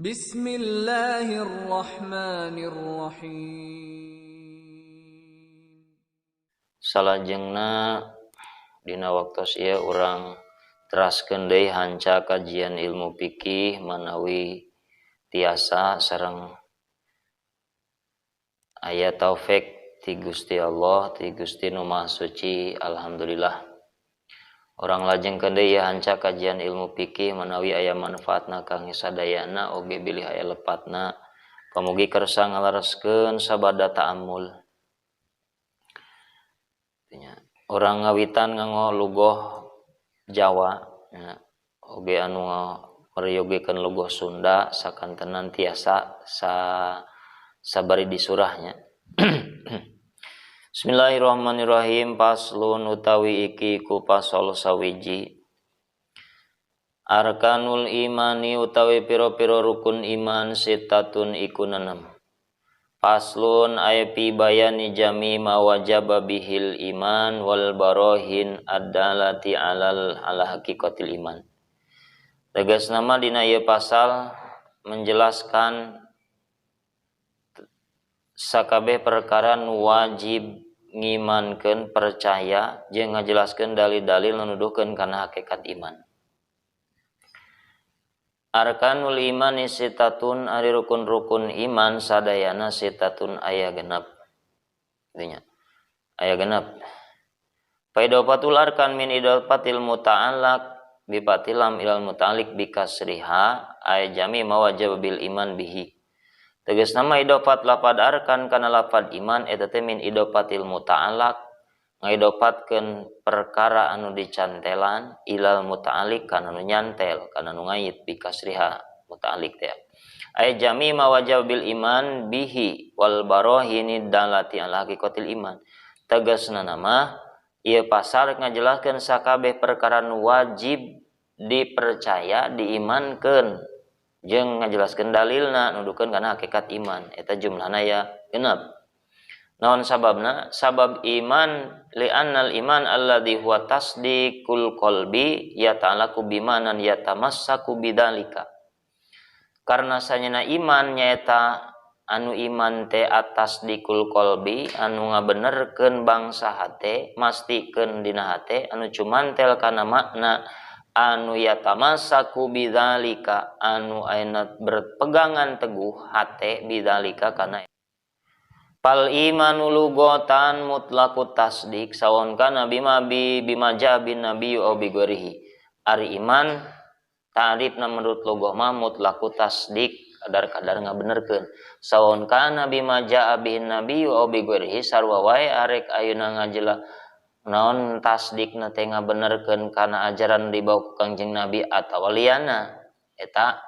Bismillahirrahmanirrahim. Salajengna dina waktos ieu urang teraskeun deui hanca kajian ilmu fikih manawi tiasa sareng aya taufik ti Gusti Allah, ti Gusti Nu Maha Suci. Alhamdulillah. Urang lajengkeun deui hanca kajian ilmu fikih manawi aya manfaatna kangge sadayana oge bilih aya lepatna. Pamugi kersa ngalareskeun sabada ta'ammul. Urang ngawitan nganggo lugoh Jawa nya, oge anu meryogekeun lugoh Sunda sakantenan tiasa sabari disurahnya. Bismillahirrahmanirrahim. Paslon utawi iki ku pasol sawiji. Arkanul imani utawi piro-piro rukun iman sitatun iku nenem. Paslon ay fi bayani jami ma wajaba bihil iman wal barohin addalati alal ala haqiqatil iman. Tegas nama dina ieu pasal menjelaskan sakabeh perkara nu wajib ngimankeun percaya jeung ngajelaskeun dalil-dalil nu nuduhkeun kana hakikat iman. Arkanul imani sitatun, ari rukun-rukun iman sadayana sitatun aya genep. Artinya aya genep. Faidafatul arkan min idafatil muta'allaq bi fatilam ilal muta'alliq bi kasriha ay jami ma wajaba bil iman bihi. Tegas nama idofat lapad arkan kana lapad iman eta teh min idofatil muta'allaq ngaidofatkeun perkara anu dicantelan ilal muta'alliq kana nu nyantel kana nu ngait bi kasriha muta'alliq teh. Ay jami ma wajaba bil iman bihi wal barahini dalati ala haqiqatil iman. Tegasna nama ieu pasal ngajelaskeun sakabeh perkara nu wajib dipercaya diimankeun jeung ngajelaskeun dalilna nuduhkeun kana hakikat iman eta jumlahna ya genep. Naon sababna? Sabab iman li'annal iman alladzi huwa tasdiqul qalbi yata'allaqu bimanan yatamassaku bidzalika. Karena sanyana iman nyaeta anu iman teh atas dikul qalbi anu ngabenerkeun bangsa hate mastikeun dina hate anu cumantel kana makna anu yatamassaku bidzalika anu ayeuna berpegangan teguh hate bidzalika kana pal imanu lugotan mutlaqut tasdik sawon kana bima bi bima jabin nabiyyu au bi ghairihi. Ari iman ta'rifna menurut lugoh mah mutlaqut tasdik kadar-kadar ngabenerkeun sawon kana bima jaa bihin nabiyyu au bi ghairihi sarua wae arek ayeuna ngajela naon tasdikna teh ngabenerkeun kana ajaran dibawa ku Kangjeng Nabi atawa liyana eta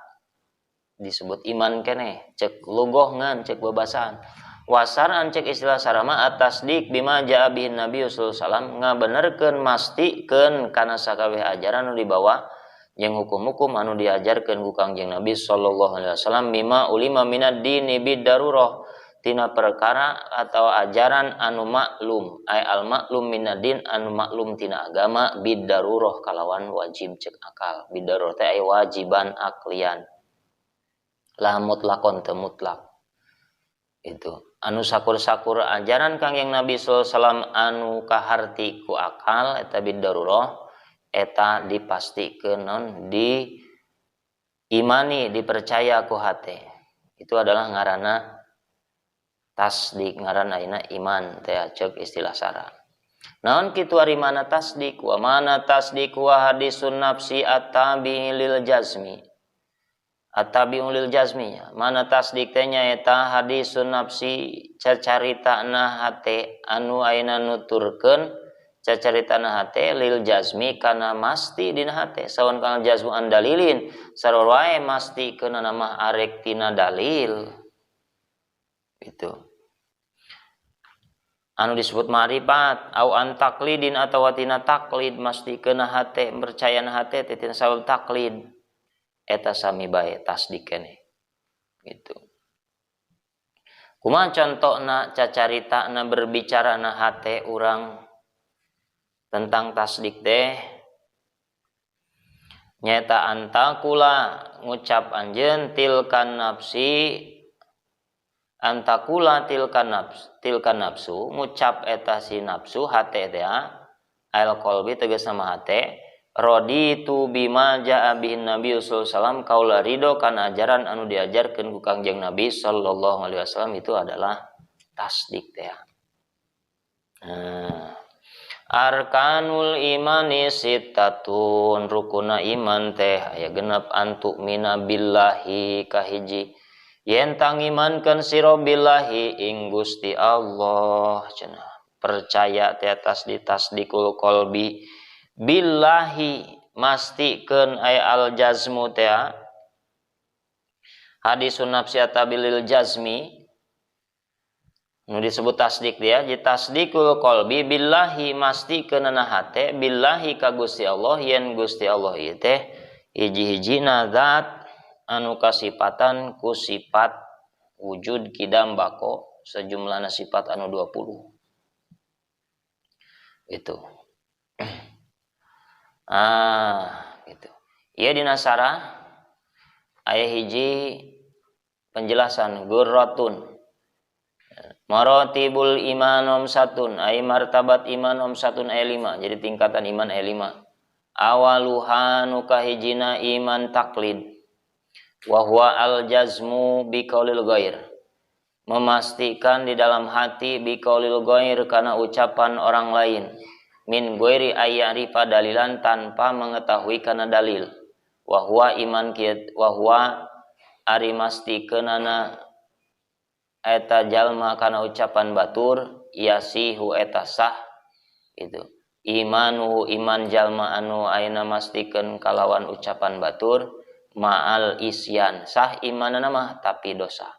disebut iman keneh cek lugoh ngan cek babasaan. Wasaran cek istilah sarama atasdik bima jaa bihin Nabi sallallahu alaihi wasallam ngabenerkeun mastikeun kana sakabeh ajaran anu dibawa jeung hukum-hukum anu diajarkeun ku Kangjeng Nabi sallallahu alaihi wasallam bima ulima minad dini bid darurah tina perkara atau ajaran anu maklum ay al maklum minadin anu maklum tina agama bid darurah kalawan wajib cek akal. Bid darurah teh ay wajiban aklian lah mutlakon teu mutlak itu anu sakur-sakur ajaran Kangjeng Nabi sallallahu alaihi wasallam anu kaharti ku akal eta bid darurah eta dipastikeun non di imani dipercaya ku hate itu adalah ngaranna tasdik ngaran ayeuna iman teh cek istilah sara. Naon kitu ari mana tasdik wa mana tasdik wa hadisun nafsi atabi lil jazmi. Atabi lil jazmi nya. Mana tasdik teh nyaeta hadisun nafsi cacaritana hate anu ayeuna nuturkeun cacaritana hate lil jazmi kana masti dina hate sawan kana jazmu an dalilin sarua wae masti keuna mah arek tina dalil. Itu anu disebut ma'rifat au an taklidin atawa tina taklid masti keuna hate percaya na hate teh tina sabab taklid eta sami bae tasdik keneh gitu. Kumaha contona cacaritana berbicara na hate urang tentang tasdik teh Nyaeta antakula ngucap anjeun tilkan nafsi antakula tilkan nafs tilkan nafsu ngucap eta si nafsu hate teh al qalbi tegasna mah hate raditu bima jaa bihin nabi sallallahu alaihi wasallam kaula ridho kana ajaran anu diajarkeun ku Kangjeng Nabi sallallahu alaihi wasallam itu adalah tasdik teh. Nah, arkanul imani sittatun rukuna iman teh aya genep antuk mina billahi kahiji yen tangimankeun sira billahi ing Gusti Allah cenah percaya teh atas ditasdikul qalbi billahi mastikeun aya al jazmu teh hadisun nafsi atabilil jazmi nu disebut tasdik dia jadi tasdikul qalbi billahi mastikeun na hate billahi ka Gusti Allah yen Gusti Allah ieu teh hiji-hijina zat anu kasipatan ku sifat wujud kidam bako sejumlahna sifat anu 20 itu. Ah, gitu. Ieu dina sarah aya hiji penjelasan gurratun. Maratibul iman satun, ay martabat iman satun aya 5. Jadi tingkatan iman aya 5. Awaluha nu kahijina iman taklid. Wa huwa al jazmu biqaulil ghair. Memastikan di dalam hati biqaulil ghair karena ucapan orang lain. Min ghairi ayyarifa dalilan tanpa mengetahui karena dalil. Wa huwa iman kieu wa huwa ari mastikeunana eta jalma kana ucapan batur yasihu eta sah itu imanuhu iman jalma anu ayeuna mastikeun kalawan ucapan batur ma'al isyan sah imanana mah tapi dosa.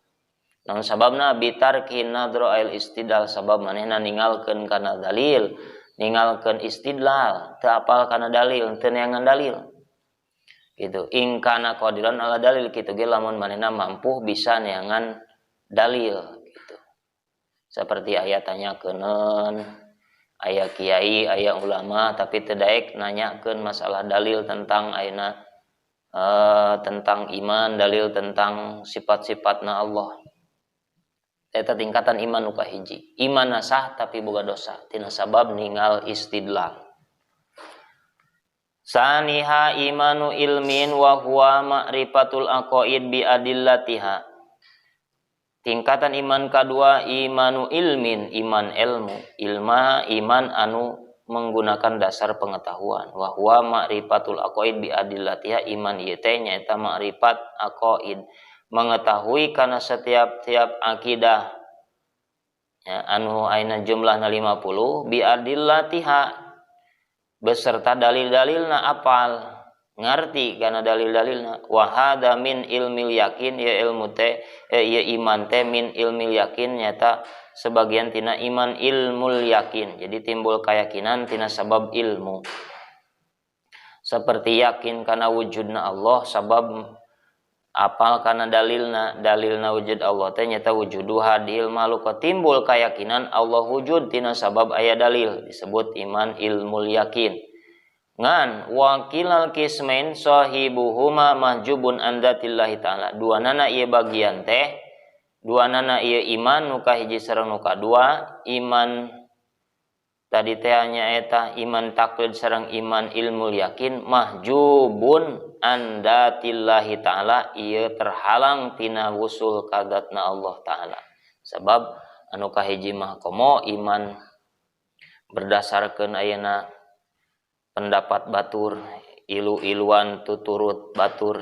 Naon sababna bitarki nadro al istidlal sabab manehna ninggalkeun kana dalil ninggalkeun istidlal teu apal kana dalil teu neangan dalil gitu ing kana qadiran ala dalil kitu ge lamun manehna mampu bisa neangan dalil gitu. Seperti aya tanyakeun aya kiai aya ulama tapi teu daek nanyakeun masalah dalil tentang ayeuna tentang iman dalil tentang sifat-sifatna Allah. Eta tingkatan iman nu kahiji. Iman sah tapi boga dosa tina sabab ninggal istidlal. Saniha imanu ilmin wa huwa ma'rifatul aqaid bi adillatiha. Tingkatan iman kedua imanu ilmin, iman ilmu, ilma iman anu menggunakan dasar pengetahuan. Wa huwa ma'rifatul aqaid bi adillatiha iman ieu teh nyaeta ma'rifat aqaid, mengetahui kana setiap-tiap akidah ya, anu ayeuna jumlahna 50 bi adillatiha beserta dalil-dalilna apal ngarti karena dalil-dalilna. Wa hadza min ilmil yakin ya ilmu teh ya iman teh min ilmil yakin nyata sebagian tina iman ilmul yakin. Jadi timbul keyakinan tina sabab ilmu. Seperti yakin karena wujudna Allah sabab apal karena dalilna, dalilna wujud Allah teh nyata wujudu hadil makhluk timbul keyakinan Allah wujud tina sabab aya dalil disebut iman ilmul yakin. Ngan wakilal kismain sahibuhuma mahjubun an dzatillahi ta'ala. Dua nana ieu bagian teh, dua nana ieu iman nu kahiji sareng nu kadua, iman tadi teh nyaeta iman taklid sareng iman ilmul yakin mahjubun an dzatillahi ta'ala ieu terhalang tina wusul ka dzatna Allah ta'ala. Sebab anu kahiji mah komo iman berdasarkeun ayeuna pendapat batur, ilu-iluan tuturut batur.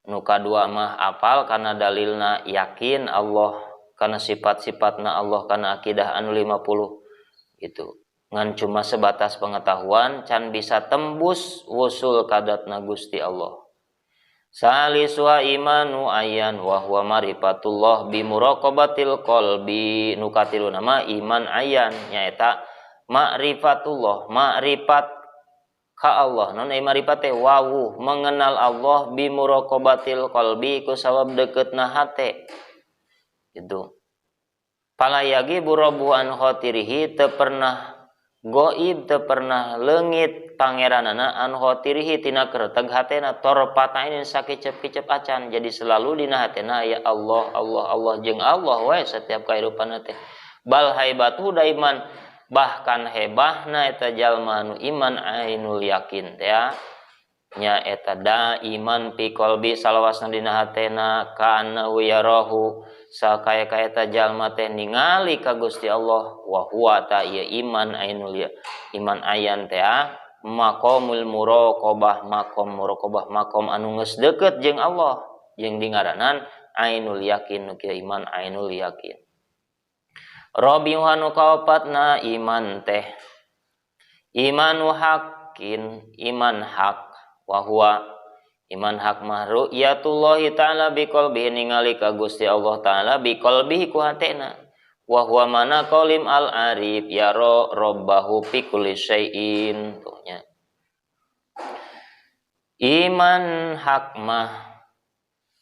Nu kadua mah apal karena dalilna yakin Allah, karena sifat-sifatna Allah, karena akidah anu 50 gitu. Ngan cuma sebatas pengetahuan can bisa tembus wusul kadatna Gusti Allah. Salisuha imanu ayan wa huwa marifatullah bi muraqabatil qalbi. Nu katilu nama iman ayan nyaeta ma'rifatullah, ma'rifat ka Allah. Non ai ma'rifat teh wawuh mengenal Allah bi muraqabatil qalbi ku sabab deketna hate. Gitu. Pala yagi burabu an khatirihi teu pernah Goib teu pernah leungit pangeranana an khotirihi tina kerteg hatena torpatain sakicep-kicep acan. Jadi selalu dina hatena ya Allah Allah Allah jeung Allah wae setiap kahirupanna teh. Bal haibatu daiman bahkan hebahna eta jalma anu iman ainul yakin teh nya eta da iman fi qalbi salawasna dina hatena kana yarahu sakaya-kaya eta jalma teh ningali ka Gusti Allah wa huwa ta ieu iman ainul ya iman ayan teh maqamul muraqabah maqam muraqabah maqam anu geus deukeut jeung Allah jeung dingaranan ainul yakin nu kieu iman ainul yakin. Rabi'uha nu kaopatna iman teh imanu haqqin iman hak wa huwa iman hak mah ru'yatullahi ta'ala biqalbihi ningali ka Gusti Allah ta'ala biqalbihi ku hatena wa huwa mana qalim al arif yara rabbahu fi kulli syai'in tuh nya. Iman hak mah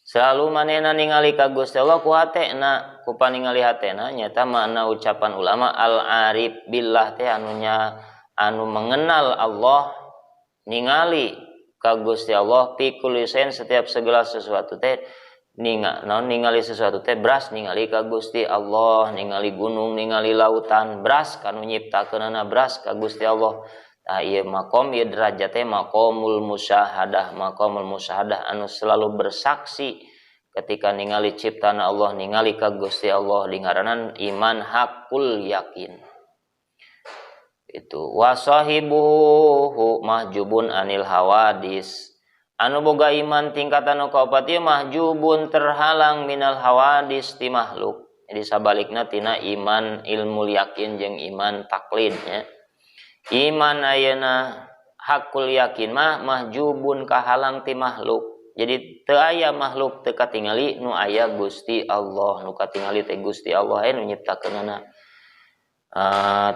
selalu manehna ningali ka Gusti Allah ku hatena ku paningali hatena nyata makna ucapan ulama al arif billah teh anunya anu mengenal Allah ningali ka Gusti Allah fi kulli syai'in setiap segala sesuatu teh ningali sesuatu teh beras ningali ka Gusti Allah ningali gunung ningali lautan beras kanu nyiptakeunana beras ka Gusti Allah. Tah ieu maqam ieu derajat teh maqamul musyahadah maqamul musyahadah anu selalu bersaksi ketika ningali ciptaan Allah ningali ka Gusti Allah dingaranan iman hakul yakin. Itu wasahibuhu mahjubun anil hawadis anu boga iman tingkatan nu kaopat ieu mahjubun terhalang minal hawadis ti makhluk. Jadi sabalikna tina iman ilmu yakin jeung iman taklid nya. Iman ayeuna hakul yakin mah mahjubun kahalang ti makhluk. Jadi teu aya makhluk teu katingali nu aya Gusti Allah nu katingali teh Gusti Allah nu nyiptakeunana.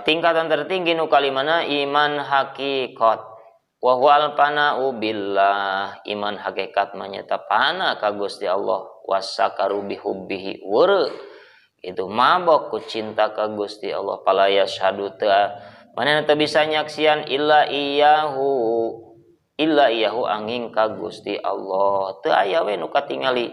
Tingkatan tertinggi nu kalimana iman hakikat wa huwal pana'u billah iman hakikat mah nyata pana ka Gusti Allah wasakaru bihubbihi weureu itu mabok ku cinta ka Gusti Allah pala yashhadu teu manehna teu bisa nyaksian illa iyahu angin ka Gusti Allah teu aya we nu katingali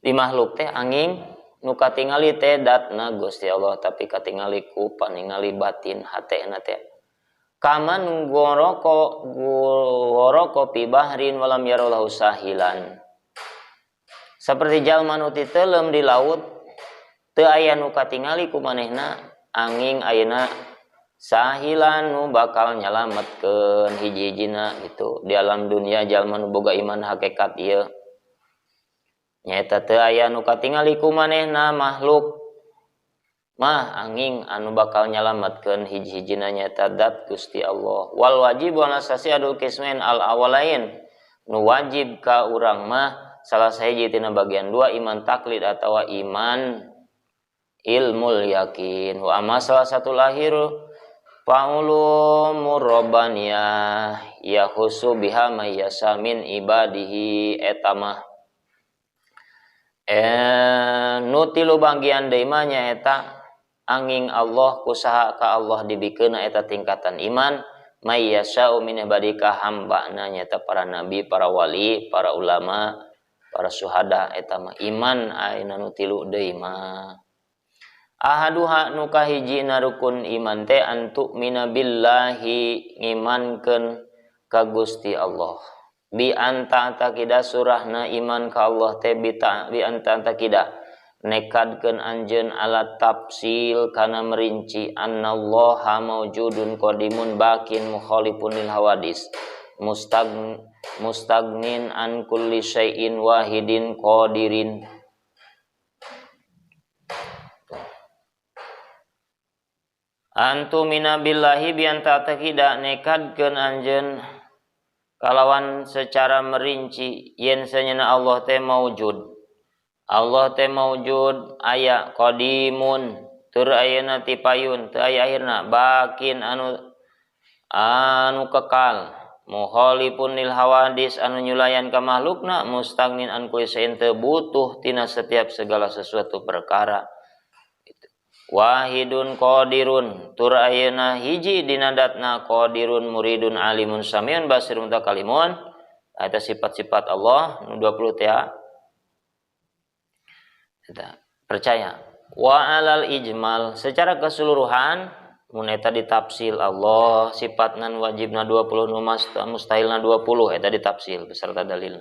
di makhluk teh angin nu katingali teh datna Gusti Allah tapi katingali ku paningali batin hatena teh kaman goroko goroko pi bahrin walam yarolahu sahilan seperti jalma nu titelem di laut teu aya nu katingali ku manehna angin ayeuna sahilan nu bakal nyalametkeun hiji-hijina gitu di alam dunia jalma nu boga iman hakikat ieu nyaeta teu aya nu katingali ku manehna makhluk mah angin anu bakal nyalametkeun hiji-hijina nyaeta dat Gusti Allah wal wajib wal asasi adul kismain al awalain nu wajib ka urang mah salah sahiji tina bagian dua iman taklid atawa iman ilmul yakin wa amma salah satu lahir fa'ulumur rabbaniyah yahusu biha may yasha min ibadihi eta mah nu tilu bagian deui mah nyaeta angin Allah kusaha ka Allah dibikeuna eta tingkatan iman may yasha'u min ibadika hambana nyaeta para nabi, para wali, para ulama, para syuhada eta mah iman ayeuna nu tilu deui mah. Ahaduha nu kahijina rukun iman teh antu mina billahi ngimankeun ka Gusti Allah. Bi anta takida surahna iman ka Allah teh bi anta takida nekadkeun anjeun ala tafsil kana merinci annallaha maujudun qadimun bakin mukhalifun lil hawadis mustagnin an kulli syai'in wahidin qadirin. Antu minabillahi bi anta takida nekadkeun anjeun kalawan secara merinci yen sanyana Allah teh maujud. Allah teh maujud aya qadimun tur ayeuna ti payun teu aya akhirna bakin anu kekal mukhalifun lil hawadis anu nyulayan ka makhlukna mustagnin an kulli syai'in teu butuh tina setiap segala sesuatu perkara. Wahidun qadirun tur ayeuna hiji dina datna qadirun muridun alimun samiun basirun mutakalimun. Eta sifat-sifat Allah nu 20 teh. Eta percaya. Wa alal ijmal secara keseluruhan mun eta ditafsil Allah sifatna wajibna 20 nu mustahilna 20 eta ditafsil beserta dalil.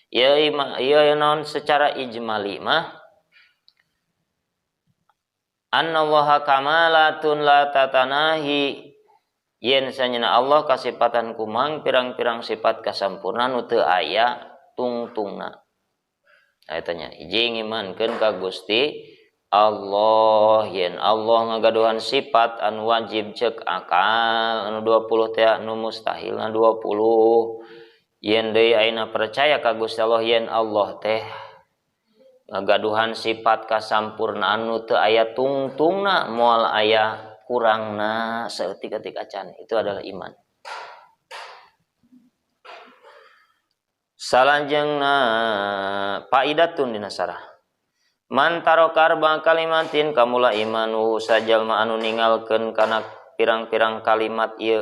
Ieu ieu naon secara ijmali mah annallaha kamalatun la tatanahi yen sanyana Allah kasipatan kumang pirang-pirang sifat kasampurna nu teu aya tungtungna. Eta nya hiji ngimankeun ka Gusti Allah yen Allah ngagaduhan sifat anu wajib ceuk akal anu 20 teh anu mustahilna 20 yen deui ayeuna percaya ka Gusti Allah yen Allah teh ngagaduhan sifat kasampurnaan nu teu aya tungtungna moal aya kurangna saeutik-eutik acan. Itu adalah iman. Salanjeungna faidatun dina sarah man taraka arba kalimatin kamula imanu sajalma anu ninggalkeun kana pirang-pirang kalimat ieu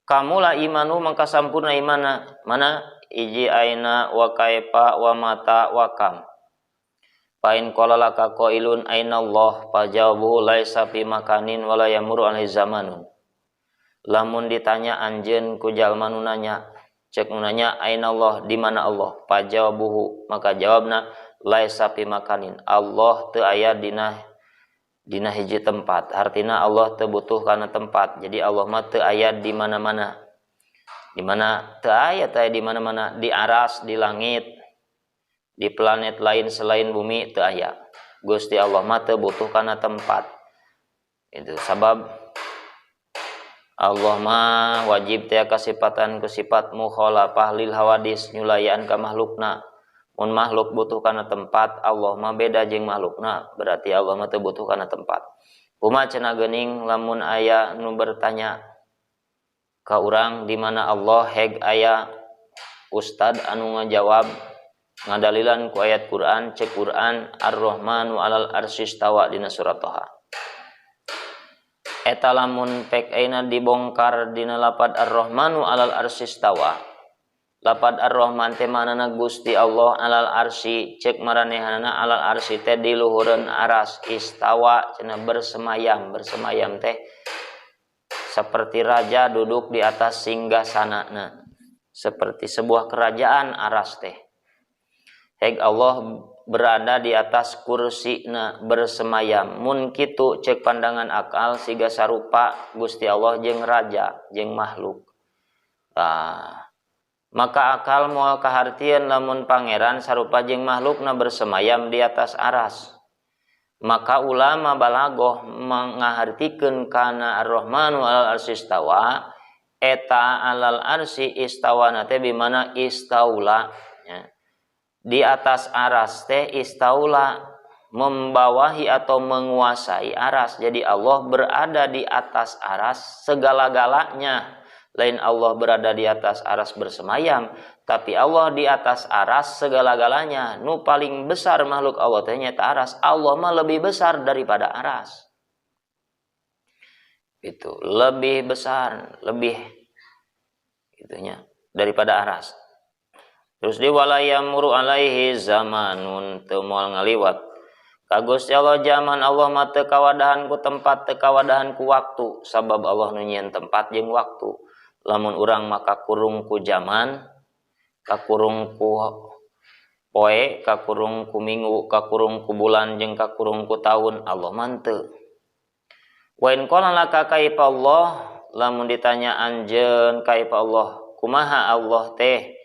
kamula imanu mangka sampurna imana mana iji aina wa kaifa wa mata wa kam. Pain qala laka qailun aina Allah fajawabu laisa fi makanin wala yamuru alaihi zamanun. Lamun ditanya anjeun ku jalma nu nanya, cek nu nanya aina Allah di mana Allah? Fajawabuhu maka jawabna laisa fi makanin. Allah teu aya dina hiji tempat. Artina Allah teu butuh kana tempat. Jadi Allah mah teu aya di mana-mana. Di mana teu aya di mana-mana, di aras, di langit, di planet lain selain bumi teu aya. Gusti Allah mah teu butuh kana tempat. Itu sabab Allah mah wajib teh kasipatan ku sifat mukhalafah lil hawadis nyulayaan ka makhlukna. Mun makhluk butuh kana tempat, Allah mah beda jeung makhlukna, berarti Allah mah teu butuh kana tempat. Kumaha cenah geuning lamun aya nu bertanya ka urang di mana Allah heg aya ustad anu ngajawab ngadalilan ku ayat Quran cek Quran Ar-Rahmanu alal arsyistawa dina surat Toha. Eta lamun pek ayeuna dibongkar dina lapad Ar-Rahmanu alal arsyistawa. Lapad Ar-Rahman teh manana Gusti Allah alal arsy cek maranehanana alal arsy teh di luhureun aras istawa cenah bersemayam, bersemayam teh seperti raja duduk di atas singgasanana, seperti sebuah kerajaan aras teh. Heg Allah berada di atas kursina bersemayam. Mun kitu cek pandangan akal siga sarupa Gusti Allah jeung raja jeung makhluk. Tah, maka akal moal kahartieun lamun pangeran sarupa jeung makhlukna bersemayam di atas aras. Maka ulama balagoh mengahartikeun kana Ar-Rahmanu alal arsyistawa eta alal arsy istawana teh bimana istaula ya. Di atas aras teh istaula membawahi atau menguasai aras. Jadi Allah berada di atas aras segala-galanya. Lain Allah berada di atas aras bersemayam, tapi Allah di atas aras segala-galanya. Nu paling besar makhluk Allah teh nyaeta aras. Allah mah lebih besar daripada aras. Itu lebih besar, lebih itunya daripada aras. Terus di walayamuru alaihi zamanun teu moal ngaliwat. Ka Gusti Allah zaman Allah mah teu kawadahan ku tempat, teu kawadahan ku waktu, sabab Allah nu nyieun tempat jeung waktu. Lamun urang mah kakurung ku zaman, kakurung ku poe, kakurung ku minggu, kakurung ku bulan jeung kakurung ku taun, Allah mah teu. Wa in qala laka kaifa Allah, lamun ditanya anjeun kaifa Allah, kumaha Allah teh?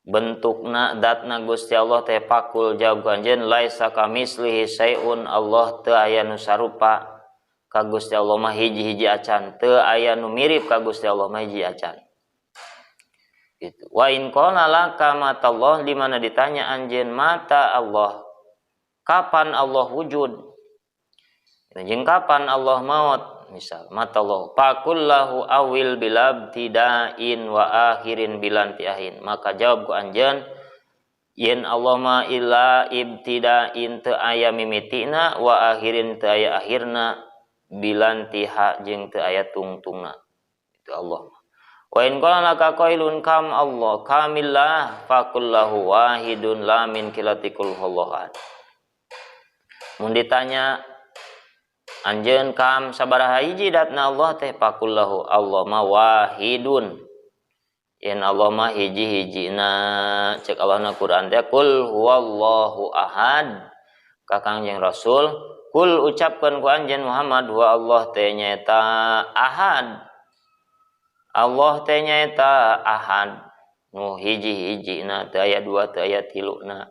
Bentukna datna Gusti Allah teh pakul jawab anjeun laisa kamislihi syai'un, Allah teu aya nu sarupa ka Gusti Allah mah hiji-hiji acan, teu aya nu mirip ka Gusti Allah mah hiji acan. Gitu. Wa in qala laka matallah, di mana ditanya anjeun mata Allah, kapan Allah wujud? Jeung kapan Allah maut? Misal matallah fakullahu awil bilab tidain wa akhirin bilan tiahin, maka jawab ku anjeun Yen Allah ma illa ibtida'in teu aya mimitina wa akhirin teu aya akhirna bilantiha jeung teu aya tungtungna. Itu Allah. Wa in qala laka qailun kam Allah kamillah faqul lahu wahidun la min kilatikul huwallahu. Mun ditanya anjeun kam sabaraha hiji datna Allah teh faqul lahu Allah ma wahidun. Yen Allah mah hiji-hijina cek Allah na Quran teh kul huwallahu ahad. Kakang jeung Rasul kul ucapkeun ku anjeun Muhammad wa Allah teh nyaeta ahad. Allah teh nyaeta ahad nu hiji-hijina teu aya dua teu aya tiluna.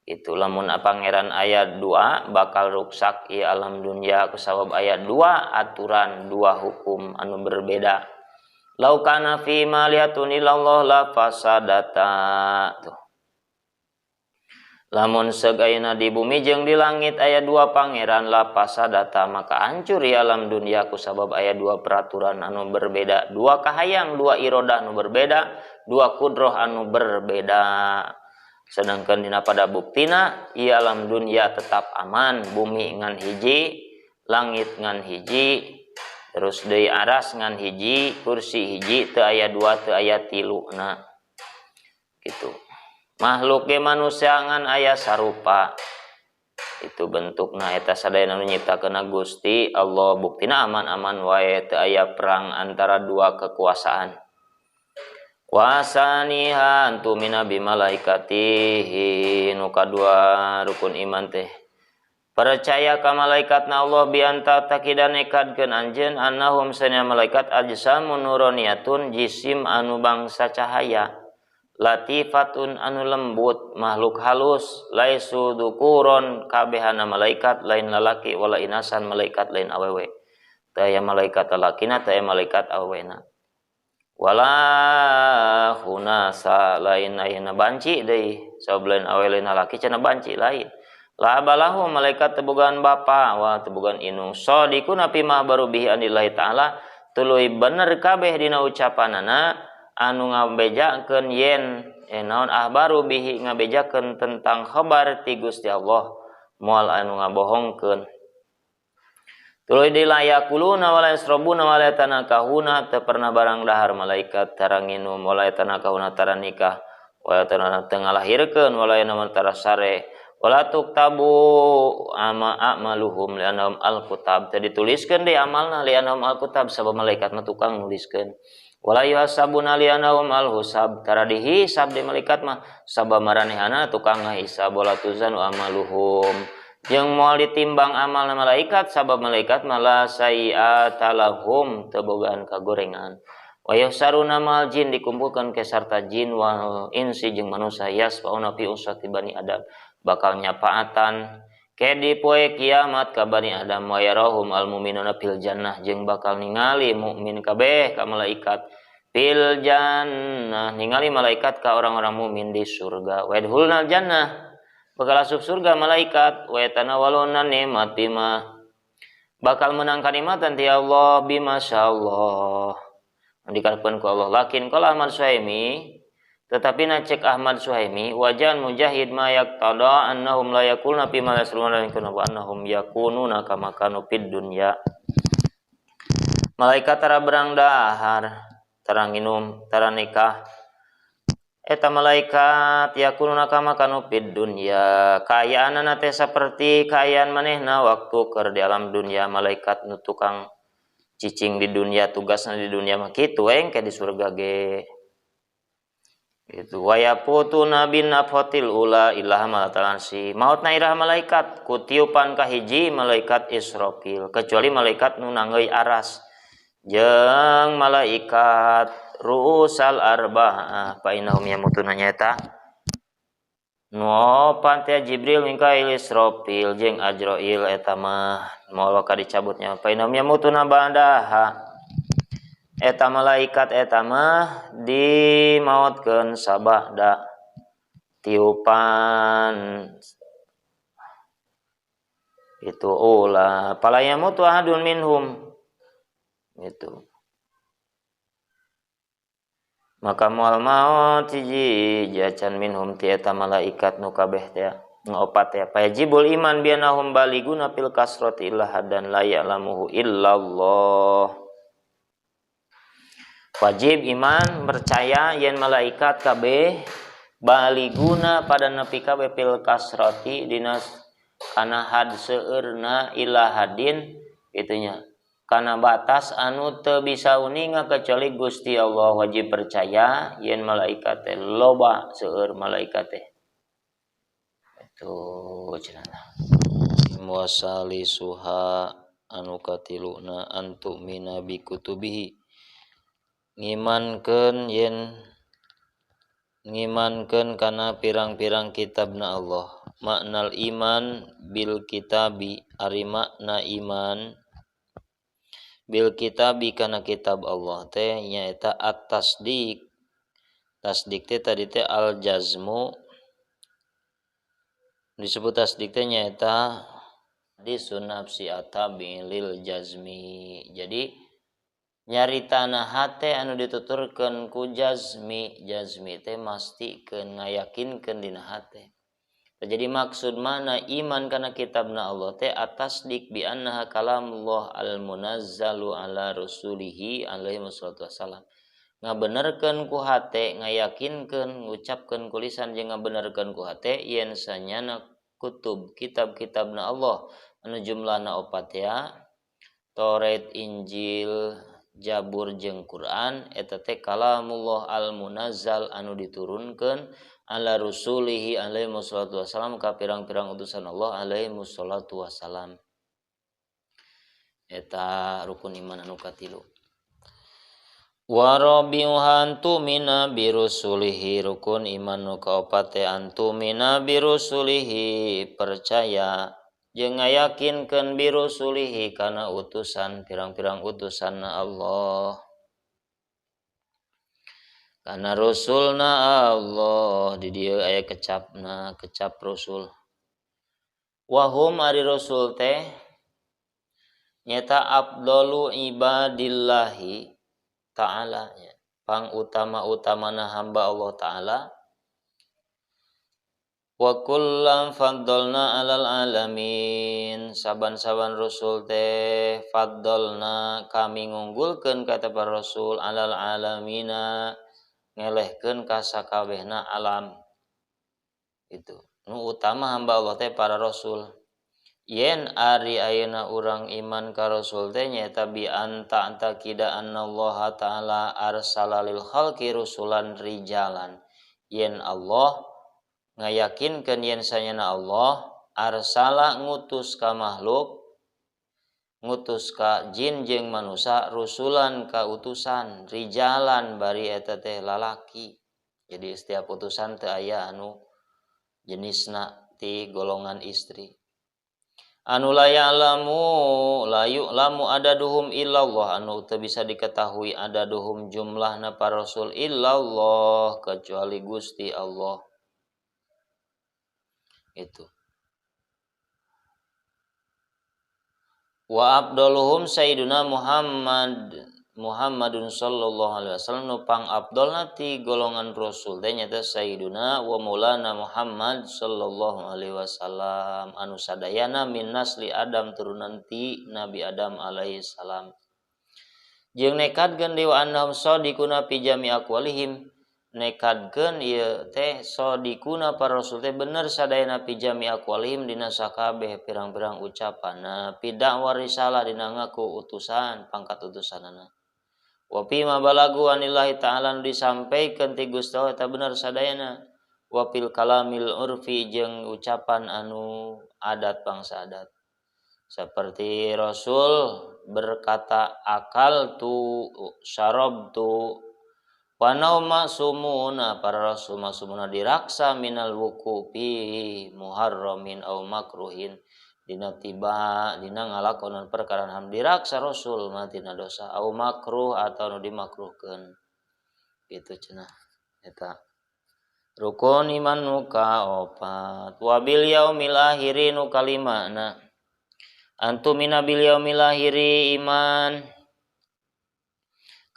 Itu lamun pangeran aya dua bakal ruksak ieu alam dunya kusabab aya dua aturan dua hukum anu berbeda. Lau kana fi maliyatun illallah la fasadata. Tuh. Lamun seug ayeuna di bumi jeung di langit aya dua pangeran la fasadata maka hancur ya alam dunia kusabab aya dua peraturan anu berbeda, dua kahayang, dua irodah anu berbeda, dua kudroh anu berbeda. Sedangkan dina pada buktina ieu alam dunia tetap aman, bumi ngan hiji, langit ngan hiji, terus deui aras ngan hiji, kursi hiji, teu aya dua, teu aya tilu na. Gitu. Makhluk ge manusia ngan aya sarupa. Itu bentukna eta sadayana nu nyiptakeunna Gusti Allah, buktina aman-aman wae teu aya perang antara dua kekuasaan. Wasaniha antumina bimalaikatihi nu kadua rukun iman teh. Percaya ka malaikatna Allah bianta takidan nekadkeun anjeun annahum sanya malaikat ajsamun nuraniyatun jisim anu bangsa cahaya latifatun anu lembut makhluk halus laisu dukuron kabehana malaikat lain lalaki wala inasan malaikat lain awewe teu aya malaikat lalakina teu aya malaikat awewena wala hunasa lain ayeuna banci deui sabab lain awewe lain lalaki cenah banci lain la balahu malaikat tebogaan bapa wa tebogaan inung sadiquna fi ma baru bihi anillahi ta'ala tuluy bener kabeh dina ucapanana anu ngabejakeun yen naon ahbaru bihi ngabejakeun tentang khabar ti Gusti Allah moal anu ngabohongkeun tuluy dilayakuluna wala yasrabuna wala yatanakahuna teu pernah barang dahar malaikat tara nginum wala yatanakahuna tara nikah wala teu ngalahirkeun wala yanamun tara sare wala tuktabu ama a'maluhum li'annahum al-kutab teu dituliskeun deui amalna li'annahum al-kutab sabab malaikat mah tukang nuliskeun wala yuhasabuna li'annahum al-husab tara dihisab di malaikat mah sabab maranehana tukang ngahisab wala tuzanu amaluhum jeung moal ditimbang amalna malaikat sabab malaikat mah la sayi'ata lahum teu bogaan kagorengan wa yusaruna mal jin dikumpulkeun ke sarta jin wal insi jeung manusia yasfauna fi usati bani adam bakal nyapaatan ke di poe kiamat ka bani adam wa yarahum al mu'minuna fil jannah jeung bakal ningali mukmin kabeh ka malaikat fil jannah ningali malaikat ka orang-orang mukmin di surga wa yadkhulunal jannah bakal asup surga malaikat wa yatanawaluna nikmat bima bakal menang kanikmatan ti Allah bima syaallah dikarepkeun ku Allah lakin qala Ahmad Suhaimi tetapi na cek Ahmad Suhaimi wajan mujahid ma yaqtada annahum la yaquluna fi ma yasruna wa annahum yakununa kama kanu fid dunya malaikat tara berang dahar tara nginum tara nikah eta malaikat yakununa kama kanu fid dunya kaayaanana teh saperti kaayaan manehna waktu keur di alam dunya malaikat nu tukang cicing di dunia tugasna di dunia mah kitu we engke di surga ge itu wayaputu nabin nafhatil ula ilaha malatansi mautna irah malaikat ku tiupan kahiji malaikat Israfil kecuali malaikat nu nanggeuy aras jeung malaikat ru'usal arba'ah fa innahum yamutuna nyaeta nu opat teh Jibril Mikail Israfil jeung Azrail eta mah moal ka dicabutnya fa innahum yamutuna ba'daha eta malaikat eta mah dimaotkeun sabada tiupan itu ula fala yamutu ahadun minhum itu Maka moal maot hiji jacan minhum ti eta malaikat nu kabeh teh nu opat teh. Fayajibul iman bi annahum baliguna fil kasrati illa hadan la ya'lamuhu illallah. Wajib iman percaya yen malaikat kabeh baliguna pada nepi kabeh fil kasrati dina kana had seueurna ila hadin itunya kana batas anu teu bisa uninga kecuali Gusti Allah. Wajib percaya yen malaikat teh loba seueur malaikat teh. Itu cenah. Wasalisuha anu katiluna antu mina bi kutubihi ngimankeun yen ngimankeun kana pirang-pirang kitabna Allah. Maknal iman bil kitabi ari makna iman bil kitabi kana kitab Allah teh nyaeta at-tasdik. Tasdik teh tadi teh al jazmu, disebut tasdik teh nyaeta disunafsi atabi lil jazmi. Jadi nyaritana hate anu dituturkeun ku jazmi, jazmi teh mastikeun ngayakinkeun dina hate. Jadi maksud mana iman kana kitabna Allah teh atasdik bi annaha kalamullah al-munazzalu ala rusulihi alaihi wassalatu wassalam. Ngabenerkeun ku hate, ngayakinkeun, ngucapkeun ku lisan jeung ngabenerkeun ku hate yen sanyana kutub kitab-kitabna Allah anu jumlahna opat ya, Taurat, Injil, Jabur jeung Quran eta teh kalamullah al-munazzal anu diturunkeun ala rusulihi alaihi wassalatu wassalam ka pirang-pirang utusan Allah alaihi wassalatu wassalam. Eta rukun iman anu katilu. Wa rabi'uha antumina birusulihi rukun iman nu kaopat teh antumina birusulihi percaya jeung ngayakinkeun birusulihi kana utusan pirang-pirang utusanna Allah. Karena rasulna Allah di dieu aya kecapna, kecap rasul. Wahum ari rasul teh nyata afdalu ibadillahi ta'ala, pang utama-utamana hamba Allah ta'ala. Wa kullam faddalna alal alamin, saban-saban rasul teh faddalna kami ngunggulkeun ka para rasul alal alamina ngelehkeun ka sakabehna alam. Itu nu utama hamba Allah teh para rasul. Yen ari ayeuna urang iman ka rasul teh nyaeta bi anta antakida annallaha ta'ala arsala lil khalqi rusulan rijalan. Yen Allah ngayakinkeun yen sanyana Allah arsala ngutus ka makhluk, ngutus ka jin jeung manusia, rusulan ka utusan, rijalan bari eta teh lalaki. Jadi setiap utusan teh aya anu jenisna ti golongan istri. Anu la ya'lamu la yu'lamu adaduhum illallah, anu teu bisa diketahui adaduhum jumlahna para rasul illallah kecuali Gusti Allah. Itu. Wa abdaluhum sayyiduna Muhammadun sallallahu alaihi wasallam, nu pang abdolna ti golongan rasul teh nyaeta sayyiduna wa maulana Muhammad sallallahu alaihi wasallam anu sadayana min nasli Adam turunan ti Nabi Adam alaihi salam. Jeung nekadkeun dewa annahum sadiquna fi jami aqwalihim, nekadkeun ieu teh sadiquna para rasul teh bener sadayana fi jami aqwalihim dina sakabeh pirang-pirang ucapanna, fi da'wa risalah dina ngaku utusan pangkat utusanana. Wa fi ma balagu anillahi ta'ala disampaikeun ti Gusti Allah eta bener sadayana. Wa fil kalamil urfi jeung ucapan anu adat bangsa adat. Seperti Rasul berkata akal tu syarab tu wa nauma sumuna, para rasul masumuna diraksa minal wukufi muharramin au makruhin, dina tiba dina ngalakonan perkara ham diraksa rasul mah tina dosa au makruh atau nu dimakruhkeun. Gitu cenah eta rukun iman nu kaopat. Wa bil yaumil akhiri nu kalimana antum mina bil yaumil akhiri iman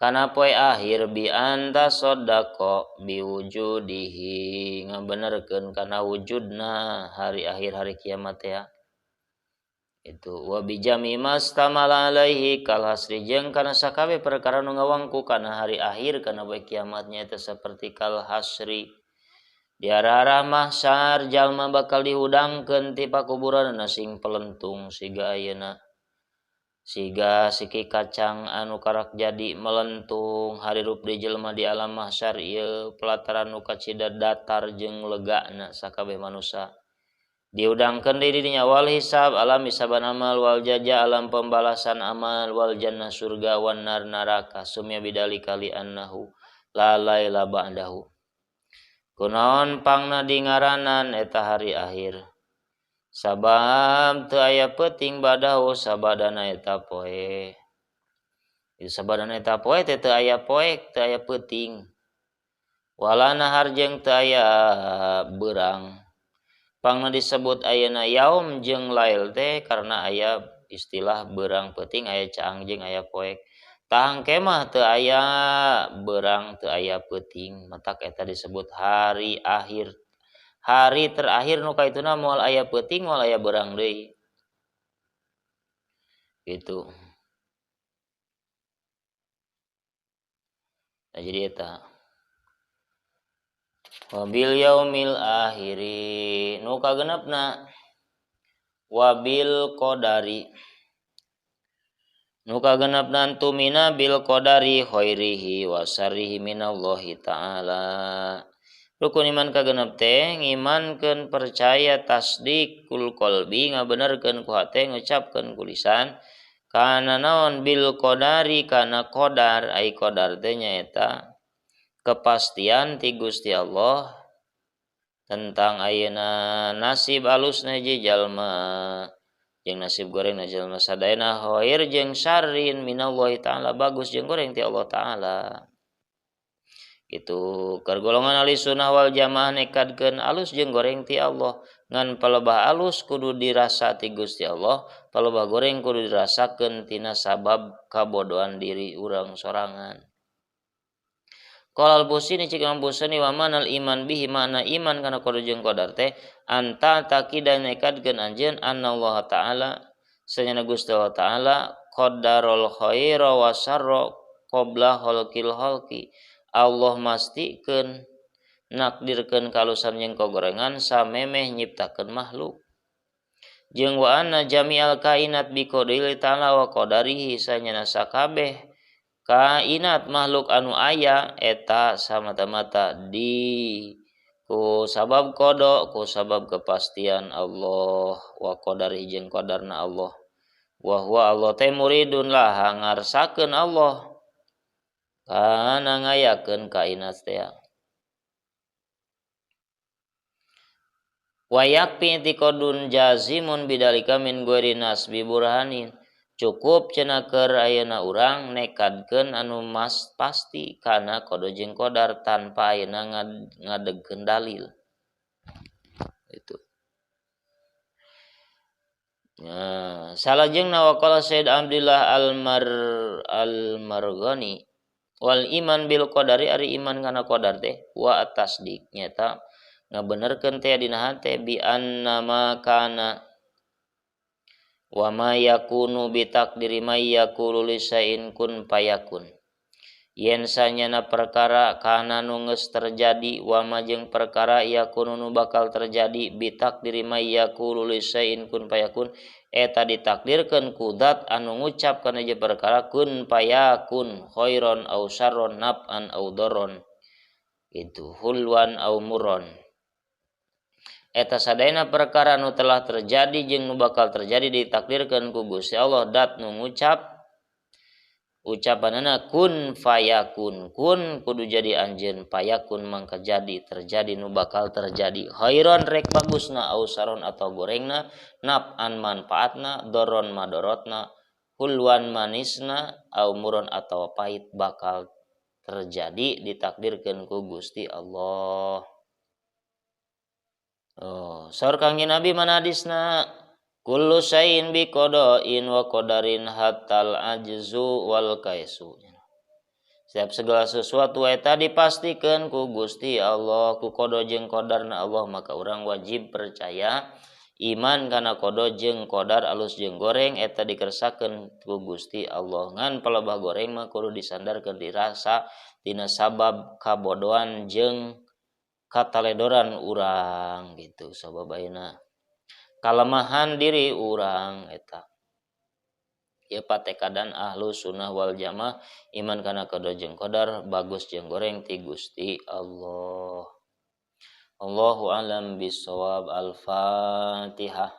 Kana poe akhir bi anta sadaqa biwujudihi ngabenerkeun kana wujudna hari akhir hari kiamat ya. Itu wa bijami mastamala alaihi kal hasri jeung kana sakabeh perkara nu ngawangku kana hari akhir kana poe kiamatnya eta saperti kal hasri. Di arah-arah mahsyar jalma bakal dihudangkeun ti pakuburanna sing pelentung siga ayeuna. Siga siki kacang anu karak jadi melentung harirup di jelema di alam mahsyar ieu pelataran nu kacida datar jeung legana sakabeh manusia. Diudangkeun deui di dinya wal hisab alam hisaban amal wal jaza alam pembalasan amal wal jannah surga wan nar neraka sumya bidalika li annahu la laila ba'dahu. Kunaon pangna dingaranan eta hari akhir. Sabab teu aya peuting badahu sabadana eta poe. Ieu sabadana eta poe teh teu aya poek, teu aya peuting. Wala nahar jeung teu aya beurang. Pangna disebut ayeuna yaum jeung lail teh karena aya istilah beurang peuting, aya caang jeung aya poek. Tah engke mah teu aya beurang, teu aya peuting, matak eta disebut hari akhir. Hari terakhir nu kaituna moal aya peuting moal aya beurang deui. Gitu. Nah, jadi eta. Wabil yaumil akhiri nu kagenepna wabil qadari nu kagenepna tumina bil qadari khairihi wa syarrihi minallahi ta'ala. Rukun iman kagenep teh ngimankeun percaya tasdik kul qalbi ngabenerkeun ku hate ngucapkeun ku lisan kana naon bil qadari kana qadar ai qadar teh nyaeta kepastian ti Gusti Allah tentang ayeuna nasib alusna jalma jeung nasib gorengna jalma sadayana khair jeung syarrin minallahi ta'ala bagus jeung goreng ti Allah ta'ala. Gitu keur golongan ahli sunnah wal jamaah nekadkeun alus jeung goreng ti Allah ngan palebah alus kudu dirasa ti Gusti Allah palebah goreng kudu dirasakeun tina sabab kabodohan diri urang sorangan. Qala al-Busiri cik Imam Busiri wa manal iman bihi makna iman kana qadar jeung qadar teh anta taqida nekadkeun anjeun anallah ta'ala sanyana Gusti Allah ta'ala qadarul khaira wa syarra qabla khalqil khalqi. Allah mastikeun nakdirkeun kalusan jeung kagorengan samemeh nyiptakeun makhluk. Jeung wa anna jami'al kainat bi qadri ta'ala wa qadarihi sanyana sakabeh kainat makhluk anu aya eta samata-mata di ku sabab qada ku sabab kepastian Allah wa qadarihi jeung qadarna Allah. Wa huwa Allah teh muridun laha ngarsakeun Allah kana ngayakeun kainat teh. Wa yakfi i'tiqadun jazimun bidalika min ghairi nasbi burhanin. Cukup cenah keur ayeuna urang nekadkeun anu mas pasti kana qada jeung qadar tanpa ayeuna ngadegkeun dalil. Itu. Nah, salajengna waqala Sayyid Abdullah Al-Marghani wal iman bil qadari ari iman kana qadar teh wa tasdik nyata ngabenerkeun teh dina hate bi annama kana wa ma yakunu bi taqdiri may yaqulu li syai'in kun payakun yen sanyana perkara kana nu geus terjadi wa ma jeung perkara yakunu nu bakal terjadi bi taqdiri may yaqulu li syai'in kun payakun eta ditakdirkeun ku zat anu ngucap kana ieu perkara kun payakun khairon au syarron naf'an au darron itu hulwan au murron eta sadayana perkara nu telah terjadi jeung nu bakal terjadi ditakdirkeun ku Gusti Allah dat nu ngucap ucapanana kun fayakun kun kudu jadi anjeun payakun mangka jadi terjadi nu bakal terjadi khairon rek bagusna au saron atau gorengna naf'an manfaatna doron madorotna hulwan manisna au muron atau pahit bakal terjadi ditakdirkeun ku Gusti Allah. Oh, saur Kangjeng Nabi mana hadisna kullu syai'in bi qada'in wa qadarin hatal ajzu wal kaisu. Setiap segala sesuatu eta dipastikan ku Gusti Allah, ku qada jeung qadarna Allah, maka urang wajib percaya iman kana qada jeung qadar, alus jeung goreng eta dikersakeun ku Gusti Allah. Ngan palebah goreng mah kudu disandarkeun dirasa tina sabab kabodohan jeung kataledoran urang gitu, sabab ayeuna kalemahan diri urang eta. Ya, patekadan Ahlu Sunnah wal Jamaah iman kana qada jeung qadar, bagus jeung goreng ti Gusti Allah. Allahu alam bisawab. Al-Fatihah.